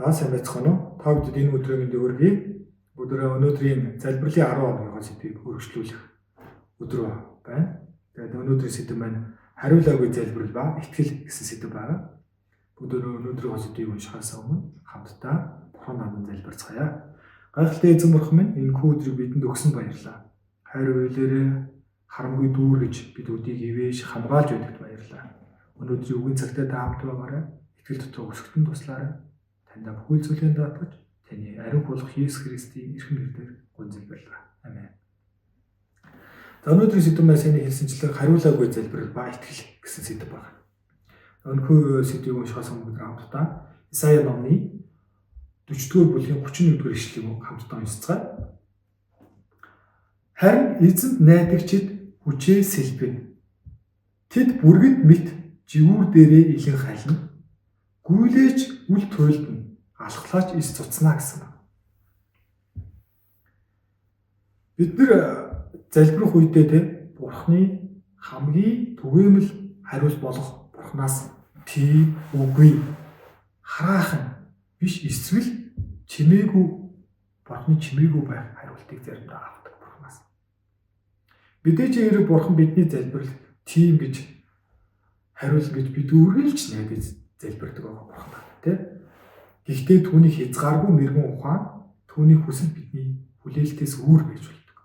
За сайн байцгаана уу? Та бүдэд энэ өдрийн мэндийг хүргэе. Өнөөдрийн залбирлын 10 хоногийн сэдвийг өргөжлүүлэх өдөр байна. Тэгээд өнөөдрийн сэдэв маань хариулаагүй залбирал ба итгэл гэсэн сэдэв байна. Бүгд өнөөдрийн сэдвийг уншихаас өмнө хамтдаа Бурхан нандин залбирцгаая. Гайхалтай эзэн бурхан минь, энэ хүү өдрийг бидэнд өгсөн баярлалаа. Хайр уйлаарээ харамгүй дүүргэж бид өдийг ивэж хамгаалж байдагт баярлалаа. Өнөөдрийн үгэн цагтаа та хамт байгаарай. Итгэл дотор өсгөтөн туслаарай. Таньда бүхэл зүйлээ даатгаж таны ариун болох Есүс Христийн эрхэм нэрээр гүнзэлбэрлээ. Амен. За өнөөдрийн сэдэв маань сайн хэлсэнчлэн хариулаагүй залбирал ба итгэл гэсэн сэдэв байна. Өнөхөө сэдвийг уншихаас өмнө бид хамтдаа Исая номны 40-р бүлгийн 31-р ишлэгийг хамтдаа уншицгаая. Харин эзэнд найдагчид хүчээ сэлбэнэ. Тэд бүргэд мэт жигүүр дээрээ илэн халина. Гүйлээч үл туйлдна, алхлаач ис цуцнаа гэсэн байна. Бид нэр залбирах үедээ те Бурхны хамгийн түгээмэл хариулт болох Бурханаас тий үгүй хараахан биш эсвэл чимээгүй Бурхны чимээгүй байх хариултыг заримдаа авдаг Бурханаас. Мэдээж хэрэг Бурхан бидний залбирал тийм гэж хариулна гэж бид үргэлж найдаж залбирдаг байгаа Бурхандаа тий. Гэхдээ түүний хязгааргүй мэрэгэн ухаан түүний хүсэл бидний хүлээлтээс өөр байж болдог.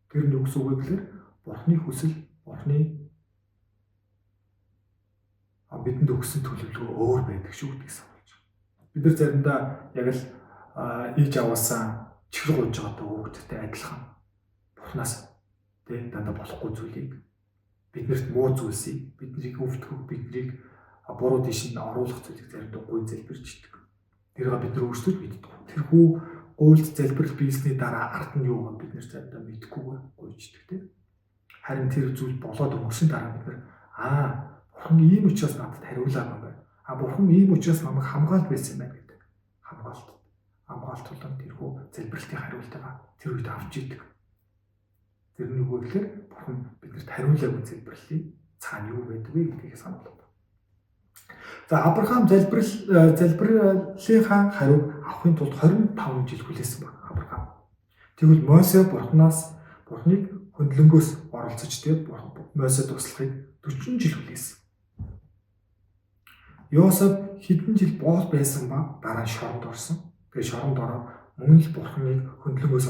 Тэр нь юу гэсэн үг вэ гэхээр Бурхны хүсэл Бурхны бидэнд өгсөн төлөвлөгөө өөр байдаг шүү гэдгийг сануулж байна. Бид нар заримдаа яг л ээж аваасаа чихэр гуйж байгаатай хүүхдтэй адилхан Бурханаас тий дандаа болохгүй зүйлийг биднэрт муу зүйлсийг биднийг өвдгөх биднийг буруу тийш нь оруулах зүйлийг заримдаа гуй залбирч идэг. Тэрийг бид нар өөрсдөө мэддэг. Тэр хүү гуйлд залбирал биелсний дараа ард нь юу байгааг бид нар заримдаа мэдэхгүй гуйждаг тийм. Харин тэр зүйл болоод өнгөрсөн дараа бид нар бурхан ийм учраас надад хариулаагүй юм байна. Бурхан ийм учраас намайг хамгаалж байсан юм байна гэдэг. Хамгаалт болон тэр хүү залбиралтын хариултаа тэр үед авч идэг. Тэр нь юу гэхээр бурхан биднэрт хариулаагүй залбирлын цаана юу байдаг вэ гэдгийг сануулдаг. За Авраам залбирлынхаа хариуг авахын тулд 25 жил хүлээсэн байна Авраам. Тэгвэл Мосе Бурханыг хөндлөнгөөс оролцож тэгээд Мосе туслахыг 40 жил хүлээсэн. Йосеф хэдэн жил боол байсан ба дараа нь шоронд орсон. Тэгээд шоронд ороод мөн л Бурханыг хөндлөнгөөс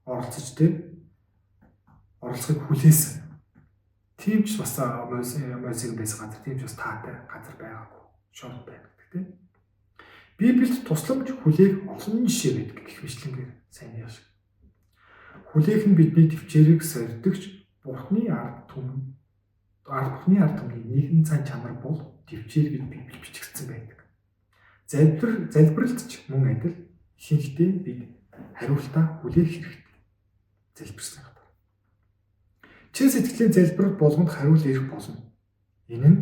оролцож тэгээд оролцохыг хүлээсэн. Тийм ч бас Мосег байсан газар, тийм ч бас таатай газар байгаагүй. Шорон байна гэдэг тийм. Библиэд тусламж хүлээх олон жишээ байдаг гэх мэтлэнгээр сайн яаш. Хүлээх нь бидний төвчээрийг сорьдогч Бурхны ард түмэн Бурхны ард түмний нэгэн цан чанар бол төвчээр гэж Библи бичигдсэн байдаг. Залбиралд ч мөн адил ихэнхдээ бид хариултаа хүлээх хэрэгтэй. Залбирсан. Чин сэтгэлийн залбирал болгонд хариул ирэх болно. Энэ нь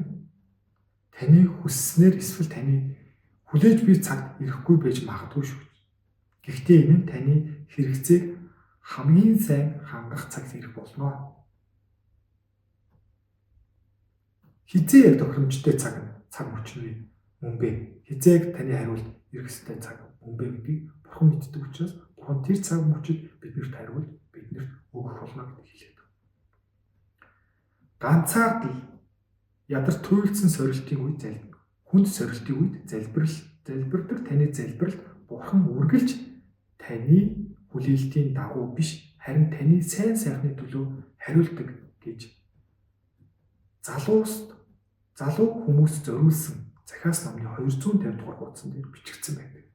таны хүсснээр эсвэл таны хүлээж буй цагт ирэхгүй байж магадгүй шүү. Гэхдээ энэ нь таны хэрэгцээг хамгийн сайн хангах цагт ирэх болно. Хизээ яг тохиромжтой цаг мөч нь мөн бэ? Хизээ яг таны хариулт ирэх ёстой цаг мөн бэ гэдгийг Бурхан мэддэг учраас Бурхан тэр цаг мөчид биднэрт хариулт биднэрт өгөх болно гэдгийг хэлээд. Ганцаардал ядар туйлдсан сорилтын үед хүнд сорилтын үед залбирдаг таны залбиралд Бурхан үргэлж таны хүлээлтийн дагуу биш харин таны сайн сайхны төлөө хариулдаг гэж залуу хүмүүс зориулсан Захиас номны 250 дугаар хуудсан дээр бичигдсэн байдаг.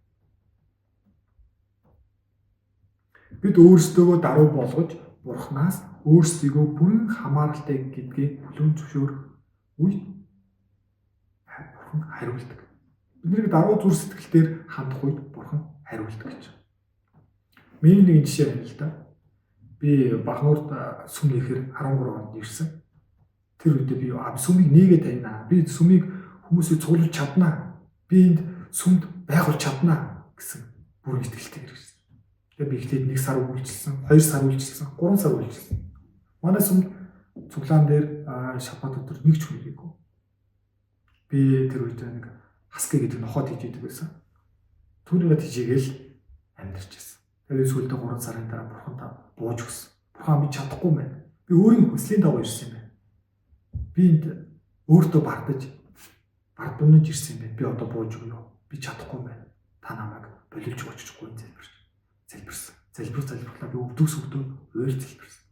Бид өөрсдөө даруй болгож Бурханаас өөрсдийгөө бүрэн хамааралтай гэдгийг хүлээн зөвшөөрөх үед Бурхан хариулдаг. Бидний даруй зүр сэтгэлээр хандах үед Бурхан хариулдаг гэж. Миний нэг жишээ байна л да. Би Багнуурд сүм нээхээр 13 онд ирсэн. Тэр үедээ би сүмийг нээгээ тавина. Би сүмийг хүмүүсийг цуглуулж чаднаа. Би энд сүмд байгуулж чаднаа гэсэн бүрэн итгэлтэй ирсэн. Тэгээ би эхлээд 1 сар үйлчилсэн, 2 сар үйлчилсэн, 3 сар үйлчилсэн. Манай сүмд цуглаан дээр шабат өдөр нэг ч хүн ирээгүй. Би тэр үед нэг хаски гэдэг нохоод хийж идэг байсан. Түүнийгээ тижээгээл амьдарч байсан. Тэгээд сүүлдээ 3 сарын дараа бурханд бууж өгсөн. Бурхан, би чадахгүй байна. Би өөрийн хүслийн дагуу ирсэн юм байна. Би энд өөртөө бардаж бардамнаж ирсэн юм байна. Би одоо бууж өгье. Би чадахгүй байна. Та намайг боловч өгч гуйн залбирч. Залбирсан. Залбирлаа би өвдөгс өвдөө уйл залбирсан.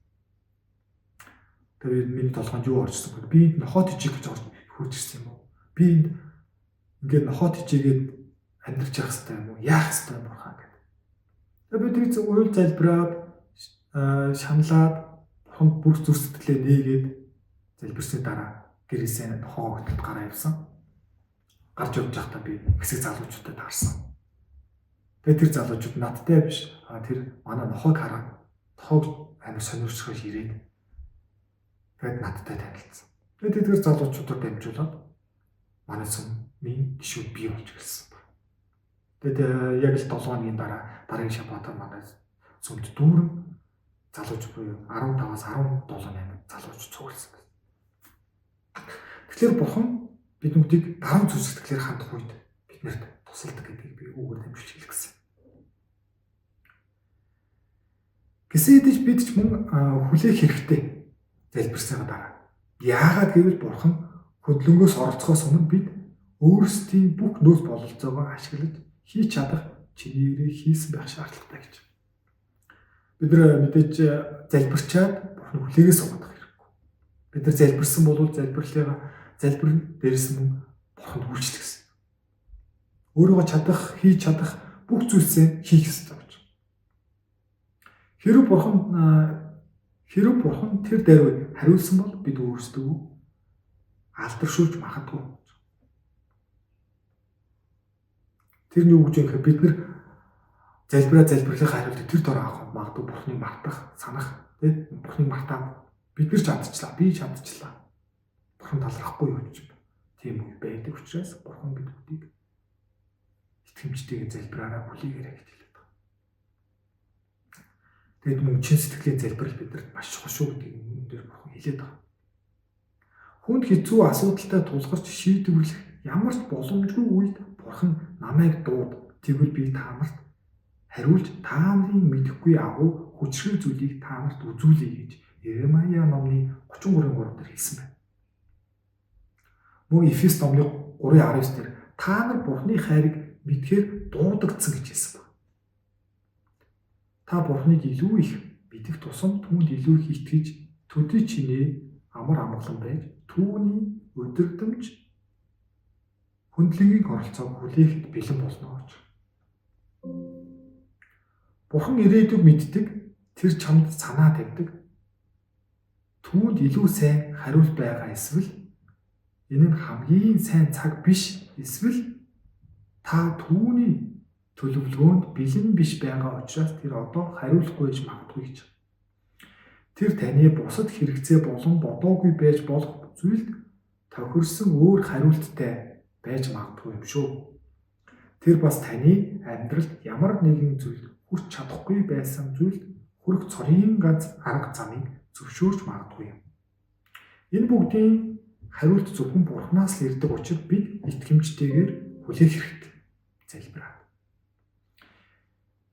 Тэгээд миний толгойд юу оржсон бэ? Би энд нохоо тижээх гэж хурж ирсэн юм уу? Би энд ингээд нохоо тижээгээд амьдарч явах хэрэгтэй юм уу? Яах хэрэгтэй юм бурхан гэдэг. Тэгээд би тэр уйл залбираад шаналаад бурхан бүр зүр сэтгэлээ нээгээд залбирсны дараа гэрээсээ нохоо хөтөлд гараа явсан. Гарч явж байхдаа би хэсэг залуучуудад таарсан. Тэгээд тэр залуучууд надтай биш. Тэр манай нохойг хараад нохойг амар сонирхож ирээд тэгээд надтай танилцсан. Тэгээд тэдгээр залуучуудаар дамжуулаад манай сүмийн гишүүд бий болж эхэлсэн байна. Тэгээд яг л 7 хоногийн дараа дараагийн шабатаар манай сүмд дүүрэн залууч буюу 15-аас 17 8 залууч цугласан байна. Тэгэхээр бурхан биднүүдийг даруй зүр сэтгэлээр хандах үед биднэрт тусалдаг гэдгийг би үүгээр дамжуулж хэлэх гэсэн. Гэсэн хэдий ч бид ч мөн хүлээх хэрэгтэй залбирсныхаа дараа. Яагаад гэвэл бурхан хөдөлгөөнгөөс оролцохоос өмнө бид өөрсдийн бүх нөөц бололцоогоо ашиглаж хийж чадах чинээрээ хийсэн байх шаардлагатай гэж. Бид нар мэдээж залбирчаад бурхан хүлээгээ суугаад хэрэггүй. Бид нар залбирсан бол залбирлыгаа залбир дээрээс мөн бурханд үйлчлэх гэсэн. Өөрийгөө чадах, хийж чадах бүх зүйлсээ хийх ёстой гэж. Хэрв бурхан тэр даруй хариулсан бол бид өөрсдөө алдаршуулж магадгүй. Тэр нь юу гэж юм гэхээр бид нар залбирлынхаа хариултыг тэр дор авах магадгүй бурхныг мартах, санах, тий? Бурхныг мартаад бид нар чадчихлаа, би чадчихлаа. Бурхан талархахгүй юу гэж тийм үе байдаг учраас бурхан биднийг итгэмжтэйгээр залбираараа хүлээгээрэй гэж хэлээд байгаа. Тэгээд мөн чин сэтгэлийн залбирал бидэрт маш чухал шүү гэдгийг энэ дээр бурхан хэлээд байгаа. Хүнд хэцүү асуудалтай тулгарч шийдвэрлэх ямар ч боломжгүй үед бурхан намайг дууд, тэгвэл би та нарт хариулж та нарын мэдэхгүй агуу хүчрхэг зүйлийг та нарт үзүүлье гэж Еремая номны 33:3 дээр хэлсэн байна. Мөн Эфес номны 3:19 дээр та нар бурхны хайрыг мэдхээр дуудагдсан гэж хэлсэн байна. Та бурхныг илүү их мэдэх тусам түүнд илүү их итгэж төдий чинээ амар амгалан байж түүний өдөрдмж хүндлэгийн оролцоог хүлээхэд бэлэн болно гэж. Бурхан ирээдүйг мэддэг, тэр чамд санаа тавьдаг. Түүнд илүү сайн хариулт байгаа эсвэл энэ нь хамгийн сайн цаг биш эсвэл та түүний төлөвлөгөөнд бэлэн биш байгаа учраас тэр одоо хариулахгүй гэж магадгүй гэж. Тэр таны бусад хэрэгцээ болон бодоогүй байж болох зүйлд тохирсон өөр хариулттай байж магадгүй юм шүү. Тэр бас таны амьдралд ямар нэгэн зүйлд хүрч чадахгүй байсан зүйлд хүрэх цорын ганц арга замыг зөвшөөрч магадгүй юм. Энэ бүгдийн хариулт зөвхөн Бурханаас л ирдэг учраас бид итгэмжтэйгээр хүлээх хэрэгтэй. Залбираа.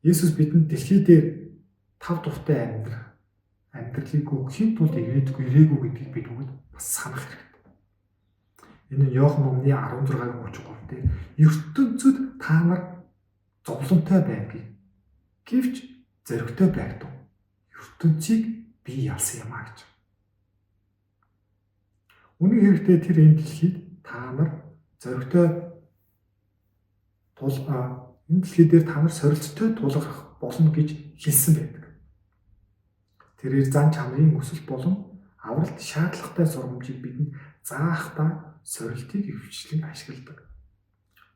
Есүс бидэнд дэлхий дээр тав тухтай амьдралыг өгөхийн тулд ирээгүй гэдгийг бид бүгд бас санах хэрэгтэй. Энэ нь Иохан номны 16-гийн 33 дээр ертөнцид та нар зовлонтой байна гэж. Гэвч зоригтой байдав. Ертөнцийг би ялсан юм а гэж. Үнэн хэрэгтээ тэр энэ дэлхийд та нар зоригтой тул энэ дэлхий дээр та нар сорилттой тулгарх болно гэж хэлсэн байдаг. Тэрээр зан чанарын өсөлт болон авралт шаардлагатай сургамжийг бидэнд заахтаа сорилтыг ихэвчлэн ашигладаг.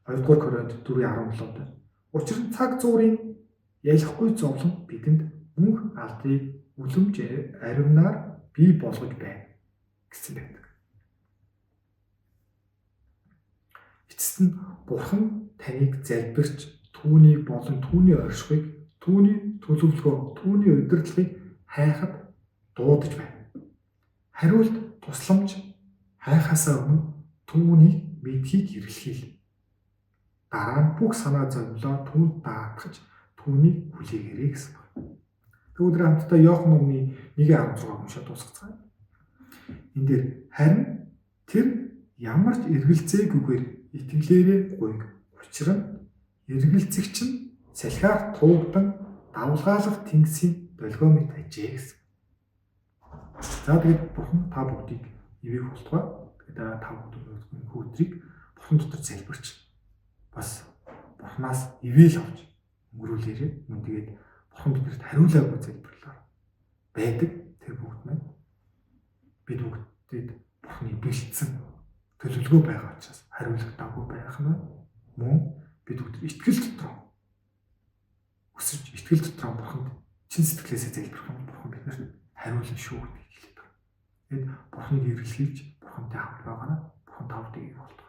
2-р Коринт 4:17 дээр. Учир нь цаг зуурын ялахгүй зовлон бидэнд мөнх алдрыг үлэмж аривнаар бий болгож байна гэсэн байдаг. Эцэст нь Бурхан таныг залбирч түүнийг болон түүний оршихуйг, түүний төлөвлөгөө, түүний удирдлагыг хайхад дуудаж байна. Хариулт тусламж хайхаасаа өмнө түүнийг мэдхийг эргэлхийл. Дараа нь бүх санаа зовлоо түүнд даатгаж түүнийг хүлээгээрэй гэсэн байна. Тэгвэл хамтдаа Иохан номны 1:16 уншаад дуусгацгаая. Энэ дээр харин тэр ямар ч эргэлзээгүйгээр итгэлээрээ гуйг. Учир нь эргэлзэгч нь салхиар туугдан давлгаалах тэнгисийн долгио мэт ажээ гэсэн. За тэгээд Бурхан та бүгдийг ивээх болтугай. Тэгээд та бүгд өнөхөө өдрийг Бурхан дотор залбирч бас Бурханаас ивэл авч өнгөрүүлээрэй. Мөн тэгээд Бурхан биднэрт хариулаагүй залбирлаар байдаг тэр бүгд маань бид бүгдэд Бурханы бэлдсэн төлөвлөгөө байгаа учраас хариулагдаагүй байх нь мөн бид бүгд итгэл дотор өсөж итгэл дотор Бурханд чин сэтгэлээсээ залбирх юм Бурхан биднэрт хариулна шүү гэдгийг хэлээд байгаа. Тэгэд Бурханыг эргэлхийлж Бурхантай хамт байгаараа Бурхан та бүдийг болтугай.